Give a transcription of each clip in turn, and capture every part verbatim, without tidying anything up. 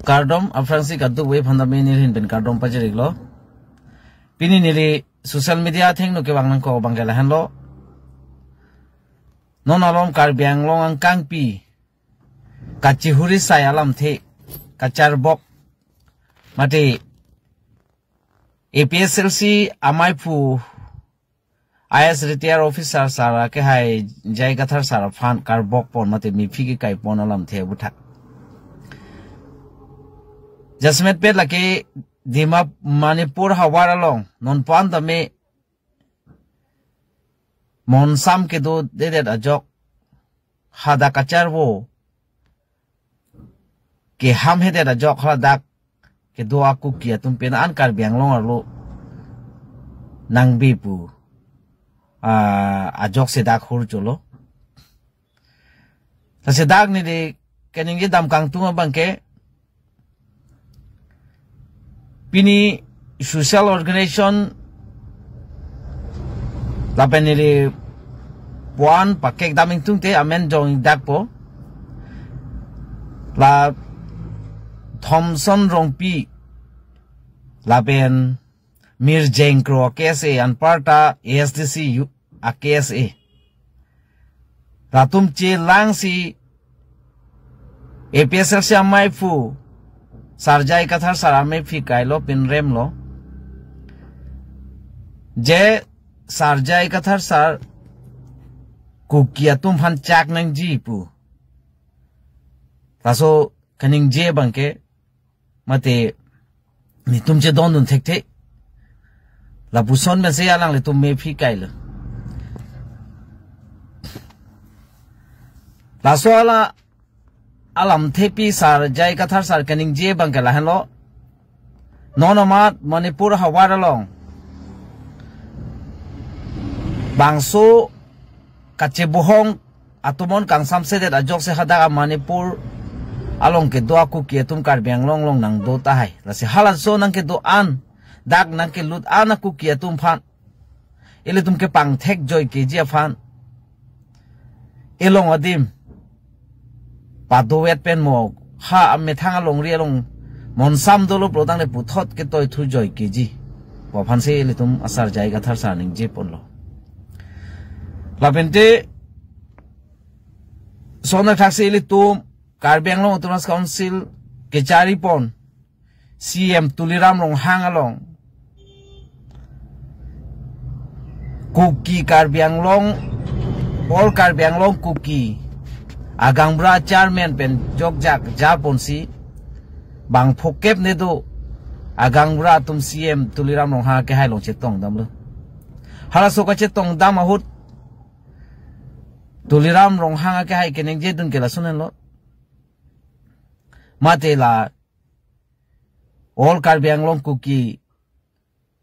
Kardom, aphrangsi kadokave aphan tame neli ahin pen kardom pajir-iklo. Pini neli social media athengno kevang nangkok abang ke lahenlo. Non along Karbi Anglong angkangpi kachihuri sai alamthe kacharbok mate A P S L C amaiphu I A S retired officer sar akehai J I Kathar sar aphan karbok pon mate mephi kekai pon alamthe aputhak. Jasemet pet lake Dima Manipur havar along non pon tame monsam kedodedet ajok hadak kacharvo keham hedet ajok hadak kedo a Kuki atum pen an Karbi Anglong arlo nangbe pu, ah, ajok si dak hur cholo. Lasi dak neli kaningje dam kangtung abang ke pini social organization lapen neli puan pakek dam ingtungte amen jong-ik dakpo. La Thomson Rongpi lapen Mirjeng Kro K S A anparta A S D C U a K S A. Latum chelangsi A P S L C amaiphu sar J I Kathar sar amephi kailo pinremlo. Je sar J I Kathar sar Kuki atum aphan chak nangji pu. Laso kaningje abang ke mate netum chedondun thekthe. Lapuson pensi alanglitum mephi kailo. Laso ala alamthepi sar J I Kathar sar kaningje abang ke lahenlo. Non amat Manipur havar along bangso kachebohong atum an kangsamsedet ajok si hadak a Manipur along kedo a Kuki atum Karbi Anglong along nangdo tahai. Lasi halaso nangkedo an, dak nangkelut an a Kuki atum aphan ilitum kepangthek joikeji aphan elong adim padovet pen mo ha amethang alongri along monsam dolo pulotangte puthot ketoithu joikeji pu aphansi ilitum asar J I Kathar sar ningje ponlo. Lapente lason athaksi ilitum Karbi Anglong Autonomous Council kechari pon C M Tuliram Ronghang along Kuki Karbi Anglong, All Karbi Anglong Kuki agaonbura chairman pen jokjak japonsi bang phokep nedo agaonbura atum C M Tuliram Ronghang akehai along chetong damlo. Halaso kachetong dam ahut Tuliram Ronghang akehai keningje dun ke lason henlo. Mate la All Karbi Anglong Kuki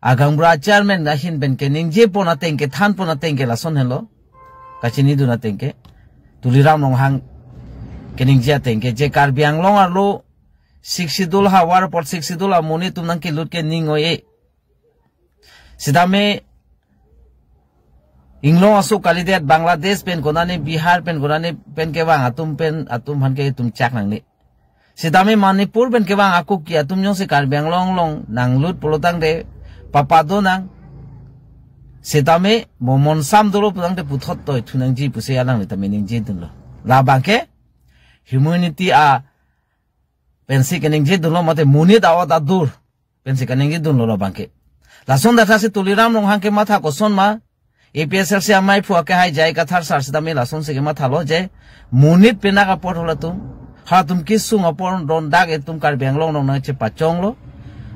agaonbura chairman ahin pen keningje pon ateng ke, than pon ateng ke lason henlo. Kachini dun ateng ke Tuliram Ronghang keningje ateng ke je Karbi Anglong arlo Sixth Schedule havar apot Sixth Schedule amonit atum nangkelut ke ning oi-e. Sitame inglong aso kalidet Bangladesh pen konane Bihar pen konane pen kevang atum pen atum aphan ke itum chak nangne. Sitame Manipur pen kevang a Kuki atum jongsi Karbi Anglong along nanglut pulotangte papa do nang. Sitame mo monsam dolo pulotangte puthot toithu nangji pusi alanglitum ningje dunlo. Labang ke humanity a pensi keningje dunlo mate monit a-ot adur pensi keningje dunlo labang ke. Lason athaksi Tuliram Ronghang kematha koson ma, A P S L C amaiphu akehai J I Kathar sar sitame lasonsi kemathalo je monit penak apor halatum, halatum kesung apor don dak itum Karbi Anglong along nangchepachonglo.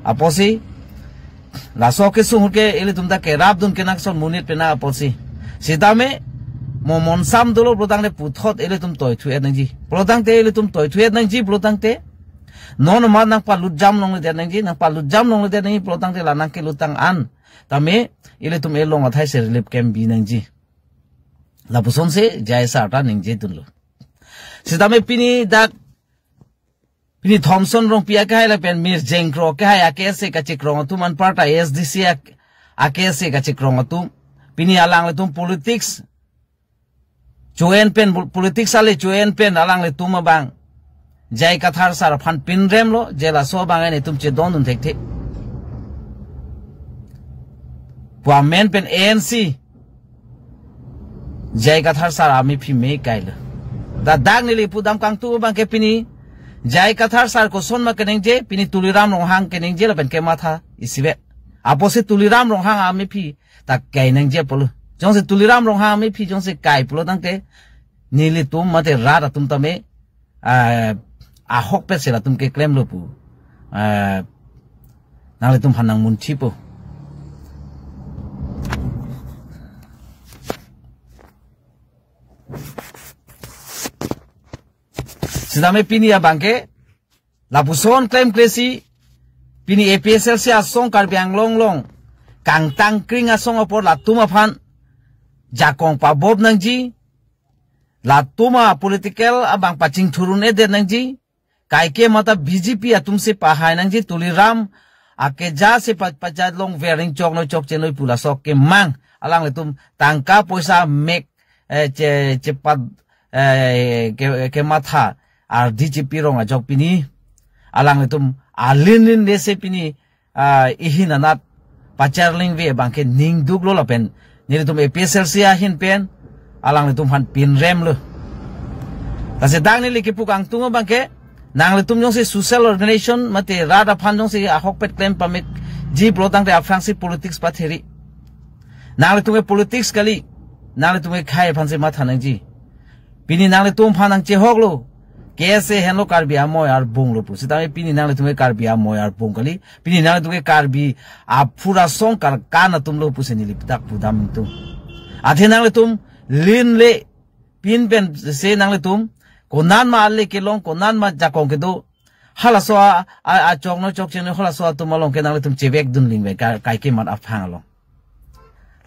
Apotsi laso kesung ahut ke ilitum ta kerap dun ke nangson monit penak apotsi. Sitame mo monsam dolo pulotangte puthot ilitum toithu-et nangji. Pulotangte ilitum toithu-et nangji pulotangte non amat nangpalut jam longledet nangji, nangpalut jam longledet nangji pulotangte la nangkelutang an tame ilitum elong athai si relief camp bi nangji. Lapusonsi J I sar ta ningje dunlo. Sitame pini dak pini Thomson Rongpi akehai lapen Mirjeng Kro akehai a K S A kachekrong atum anparta A S D C a, a K S A kachekrong atum pini alanglitum politics cho-en pen, politics ale cho-en pen alanglitum abang J I Kathar sir aphan pinrem lo, je laso abang nelitum chedondun thekthe. Pu amen pen A N C J I Kathar sir amephi me kailo. Ladak neli pudam kangtung abang ke pini J I Kathar sir kosonma keningje, pini Tuliram Ronghang keningje lapen kematha isivet. Apotsi Tuliram Ronghang amephi ta keningje pulo. Jongsi Tuliram Ronghang amephi jongsi kai pulo tangte, nelitum mate rat atum tame, ah, ahokpet si latum keklemlo pu, ah, nanglitum aphan nangmunchipo. Sitame pini abang ke, lapuson klemkle si, pini A P H L C asong Karbi Anglong along kangtangkring asong apor latum aphan jakong pabop nangji, latum a-political abang pachingthur un-edet nangji, kaike mata B J P atum si pahai nangji, Tuliram akeja si pa-, pachat longver ning choknoi chokchenoi pu laso kemang, alanglitum tangka poisa mek, eh, che, chepat, eh, ke, kematha ardi chepi rong ajok pini alanglitum alinlin lesi pini, ah, ihin anat pacharlingve abang ke ningduklo lapen nelitum A P H L C ahin pen alanglitum aphan pinremlo. Lasi dak neli kepu kangtung abang ke, nanglitum jongsi social organization mate rat aphan jongsi ahokpet klem pamekji pulo tangte aphrangsi politics patheri. Nanglitum ke politics kali, nanglitum ke khei aphansi matha nangji. Pini nanglitum aphan nangchehoklo, K S A henlo Karbi amoi arbunglo pu. Sitame pini nanglitum ke Karbi amoi arbung kali, pini nanglitum ke Karbi aphura song karkan atumlo pusi neli dak pudam tung. Athe nanglitum linle pin pensi nanglitum konatma ale kelong, konatma jakong kedo, halaso a, a, achoknoi chokchenoi halaso atum along ke nanglitum chevekdun lingve ka-, kaike mat aphang along.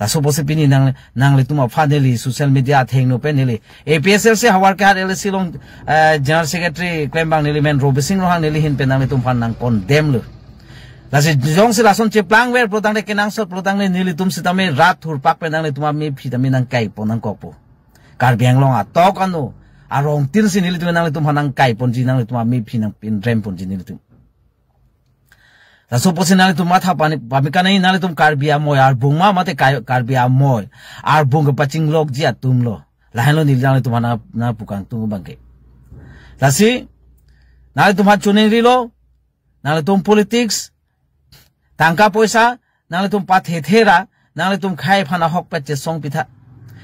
Laso apotsi pini nang, nanglitum aphan neli social media athengno pen neli A P H L C Howraghat L A C along, eh, General Secretary klembang neli men Robising Ronghang neli ahin pen nanglitum aphan nangcondemn lo. Lasi jongsi lason cheplangver pulo tangte kenangsot pulo tangte nelitum sitame rat thurpak pen nanglitum amephi tame nangkaipon nangkokpo. Karbi Anglong atok ano arongtin si nelitum nanglitum aphan nangkaiponji, nanglitum amephi nangpinremponji nelitum. Laso apotsi nanglitum matha pani, pameka nangji, nanglitum Karbi amoi arbung ma mate kai-, Karbi amoi arbung kepachinglokji atumlo. Lahenlo neli nanglitum aphan nangpu kangtung abang ke. Lasi nanglitum aphan choningrilo, nanglitum politics, tangka poisa nanglitum pathethera, nanglitum khei aphan ahokpet chesong pitha.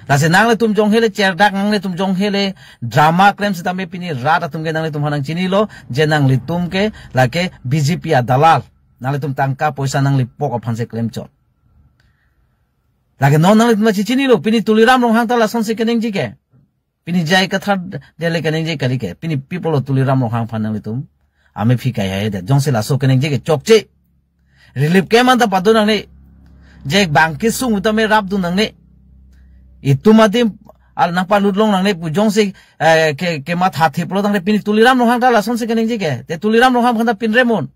Lasi nanglitum jong hele cherdak, nanglitum jong hele drama klem sitame pini rat atum ke nanglitum aphan nangchinilo, je nanglitum ke lake B J P adalal. Nanglitum tangka poisa nanglipok aphansi klemchot. Lake non nanglitum chechinilo, pini Tuliram Ronghang ta lasonsi keningje ke. Pini J I Kathar dele keningje kali ke. Pini pi pulo Tuliram Ronghang aphan nanglitum amephi kaihaidet. Jongsi laso keningje ke chokche. Relief camp anta padun nangne. Je bang kesung utame rapdun nangne. Itum adim al nangpalutlong nangne pu jongsi, eh, ke, kemathathe pulo tangte pini Tuliram Ronghang ta lasonsi keningje ke. Te Tuliram Ronghang aphan ta pinrem un.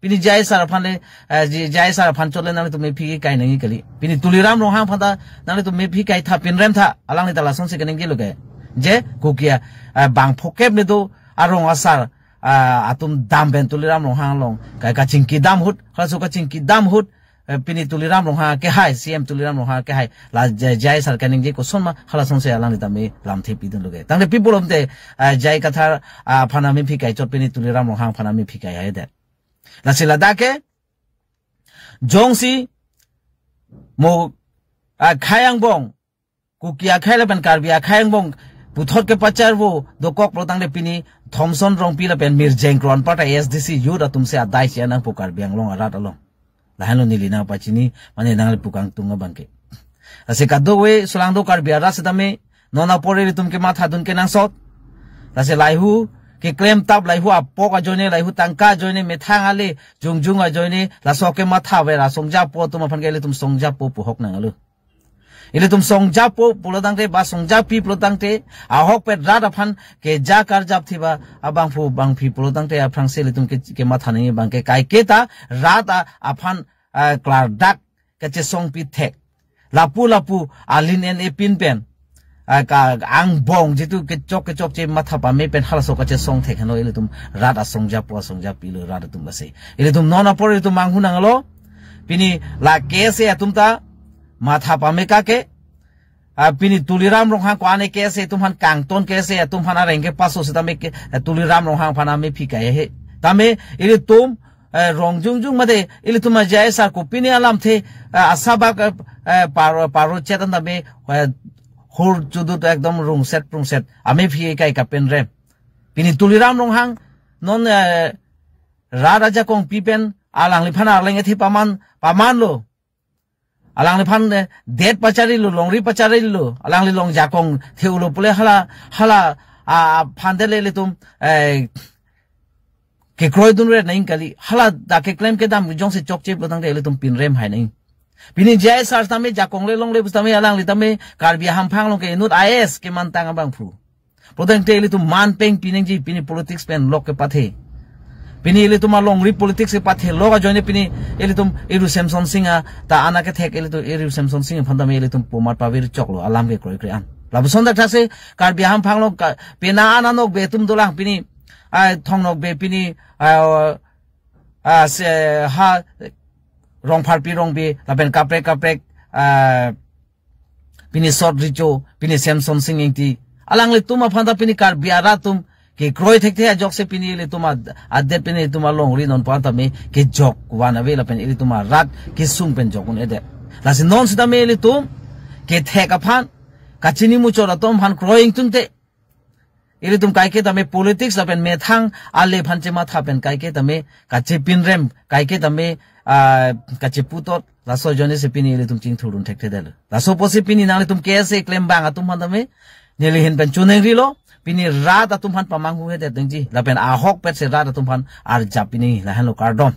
Pini J I sir aphan le, eh, J-, J I sir aphan chot le nanglitum mephi kai nangji kali. Pini Tuliram Ronghang aphan ta nanglitum mephi kaitha, pinremtha, alangli ta lasonsi keningjelo ke. Je Kuki a, eh, bang phokep ne do arong asar, ah, atum dam pen Tuliram Ronghang along ka, kachingki dam ahut, halaso kachingki dam ahut, eh, pini Tuliram Ronghang kehai, C M Tuliram Ronghang kehai, la J-, J I sir keningje kosonma, halasonsi alangli tame lamthe pidunlo ke. Tangte pi pulo tangte, eh, J I Kathar, ah, aphan amephi kaichot, pini Tuliram Ronghang aphan amephi kaihaidet. Lasi ladak ke, jongsi mo, ah, khei angbong, Kuki akhei lapen Karbi akhei angbong puthot kepacharvo dokok pulo tangte pini Thomson Rongpi lapen Mirjeng Kronpata A S D C youth atumsi adai si anang pu Karbi Anglong arat along. Lahenlo neli nangpachini, mane nanglipu kangtung abang ke. Lasi kadokave solangdo Karbi arat sitame, non apor ilitum kemathadun kenangsot. Lasi laihu keklem tap, laihu apok ajoine, laihu tangka ajoine, methang ale, jongjung ajoine, laso kemathaver asongjapo atum aphan ke ilitum songjapo pu hok nanglo. Ilitum songjapo pulo tangte ba songjapi pulo tangte, ahokpet rat aphan keja karjap thiba abangphu bangphi pulo tangte aphrangsi ilitum ke, kematha nangji abang ke, kaike ta rat a, aphan, ah, klardak kachesongpi thek. Lapu lapu alin en epin pen, ah, ka angbong jitu kechok kechokche matha pame pen halaso kachesong thek henlo ilitum rat asong japo asong japilo rat atum lasi. Ilitum non apor ilitum manghu nanglo. Pini la K S A atum ta matha pame kake. Ah, pini Tuliram Ronghang ko-an ke-ase atum aphan kangton ke-ase atum aphan areng kepaso setame ke, eh, Tuliram Ronghang aphan amephi kai he. Tame ilitum, eh, rong jungjung mate ilitum aja esar ko pini alamthe, eh, asabak, eh, eh, paro, paro chetan tame, eh, hur chudut ekdom rungset rungset amephi kai kapen rem. Pini Tuliram Ronghang non, eh, rat ajakong pi pen alangliphan arleng ethe paman, pamanlo. Alangliphan, eh, det pacharilo, longri pacharilo, alangli long jakong theulo pule hala, hala, ah, aphan dele ilitum, eh, kekroi dunre nang kali, hala dak keklem kedam jongsi chokche pulo tangte ilitum pinrem hai nang. Pini J I sir tame jakong le longle pu tame alangli tame Karbi Hamphang along ke inut I A S kemantang abangphu. Pulo tangte ilitum man peng pinangji pini politics pen lok kepathe. Pini ilitum alongri politics kepathe lok ajoine pini ilitum iru Semson Sing a ta ana kethek ilitum iru Semson Sing aphan tame ilitum pumat pavir choklo alam kekroikre an. Lapuson dak thase Karbi Hamphang along ka, pena ana nokbe atum dolang pini, ah, Thong Nokbe pini, ah, ah, se, ha, Rongpharpi Rongbe, lapen kaprek kaprek, ah, pini Sot Richo, pini Semson Sing Ingti. Alanglitum aphan ta pini Karbi arat atum kekroi thekthe ajoksi pini ilitum ad-, adet pini ilitum alongri non aphan tame kejok van ave lapen ilitum arat kesung pen jok un-edet. Lasi non sitame ilitum kethek aphan kachini muchot atum aphan kroi ingtungte. Ilitum kaike tame politics lapen methang ale aphan chematha pen kaike tame kachepinrem, kaike tame, ah, kacheputot, laso ajoine si pini ilitum chingthurdun thekthedetlo. Laso apotsi pini nanglitum K S A klembang atum aphan tame neli ahin pen chonengrilo, pini rat atum aphan pamanghuhedet nangji, lapen ahokpet si rat atum aphan arjap pini lahenlo kardom.